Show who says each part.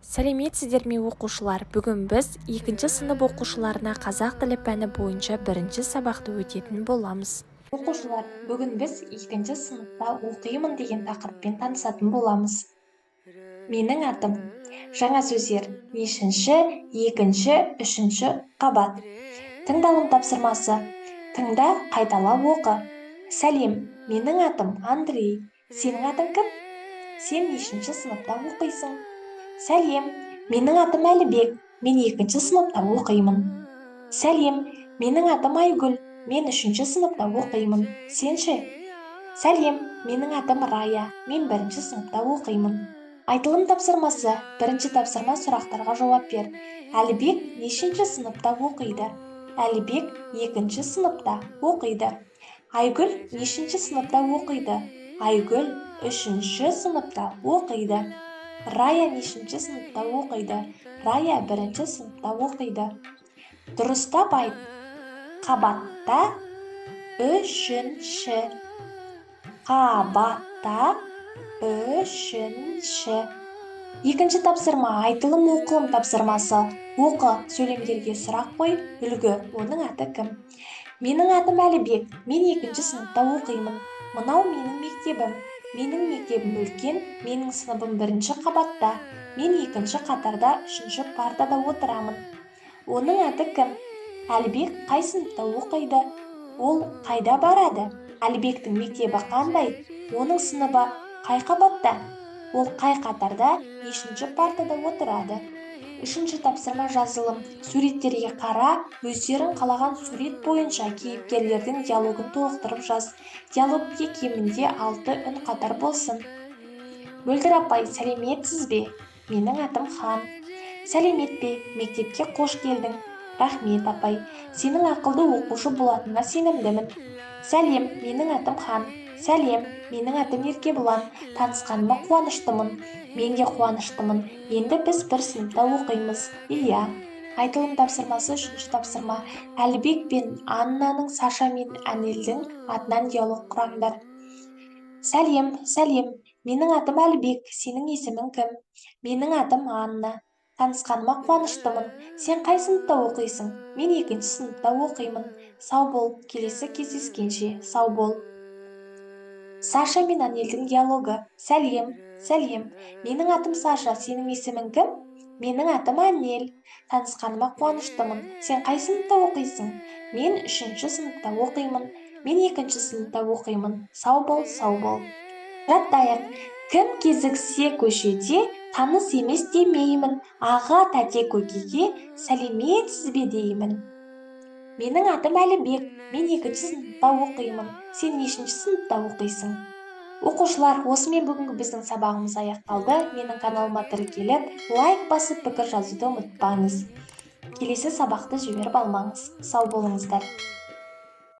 Speaker 1: Сәлеметсіздер ме, оқушылар! Бүгін біз екінші сынып оқушыларына қазақ тілі пәні бойынша бірінші сабақты өтетін боламыз. Оқушылар, бүгін біз екінші сыныпта оқимын деген тақырыппен танысатын боламыз. Менің атым. Жаңа сөздер: нешінші, екінші, үшінші, қабат. Тыңдалым тапсырмасы. Тыңда, қайтала оқы. Сәлем, менің атым Андрей. Сенің атың кім? Сен нешінші сыныпта оқисың? Сәлем, менің атым Әлібек. Мен екінші сыныпта оқимын. Сәлем, менің атым Айгүл. Мен үшінші сыныпта оқимын. Сен ше? Сәлем, менің атым Рая. Мен бірінші сыныпта оқимын. Айтылым тапсырмасы. Бірінші тапсырма: сұрақтарға жауап бер. Әлібек нешінші сыныпта оқиды? Әлібек екінші сыныпта оқиды. Айгүл нешінші сыныпта оқиды? Айгүл үшінші сыныпта оқиды. Рая нешінші сыныпта оқиды? Рая бірінші сыныпта оқиды. Дұрыстап айт. Қабатта, үшінші. Қабатта, үшінші. Екінші тапсырма: айтылым, оқылым тапсырмасы. Оқы, сөйлемдерге сұрақ қой. Үлгі: Оның аты кім? Менің атым Әлібек. Мен екінші сыныпта оқимын. Мынау менің мектебім. Менің мектебім үлкен. Менің сыныбым бірінші қабатта. Мен екінші қатарда, үшінші партада отырамын. Оның аты кім? Әлібек қай сыныпта оқиды? Ол қайда барады? Әлібектің мектебі қандай? Оның сыныбы қай қабатта? Ол қай қатарда, нешінші партада отырады? Үшінші тапсырма: жазылым. Суреттерге қара, өздерің қалаған сурет бойынша кейіпкерлердің диалогын толықтырып жаз. Диалогке кемінде алты үн қатар болсын. Мөлдір апай, сәлеметсіз бе! Менің атым Хан. Сәлемет пе! Мектепке қош келдің! Рахмет, апай. Сенің ақылды оқушы болатыныңа сенімдімін. Сәлем, менің атым Хан. Сәлем, менің атым Еркебұлан. Танысқаныма қуаныштымын. Мен де қуаныштымын. Енді біз бір сыныпта оқимыз. Иә. Айтылым тапсырмасы. Үшінші тапсырма: Әлібек пен Аннаның, Саша мен Әнелдің атынан диалог құраңдар. Сәлем, сәлем! Менің атым Әлібек. Сенің есімің кім? Менің атым Анна. Танысқаныма қуаныштымын. Сен қай сыныпта оқисың? Мен екінші сыныпта оқимын. Сау бол, келесі кездескенше! Сау бол! Саша мен Анельдің диалогы. Сәлем, сәлем! Менің атым Саша. Сенің есімің кім? Менің атым Анель. Танысқаныма қуаныштымын. Сен қай сыныпта оқисың? Мен үшінші сыныпта оқимын. Мен екінші сыныпта оқимын. Сау бол, сау бол! Жаттайық. Кім кезіксе көшеде, таныс емес демеймін, аға, тәте, көкеге сәлеметсіз бе деймін. Менің атым Әлібек. Мен екінші сыныпта оқимын. Сен нешінші сыныпта оқисың? Оқушылар, осымен бүгінгі біздің сабағымыз аяқталды. Менің каналыма тіркеліп, лайк басып, пікір жазуды ұмытпаңыз. Келесі сабақты жіберіп алмаңыз. Сау болыңыздар!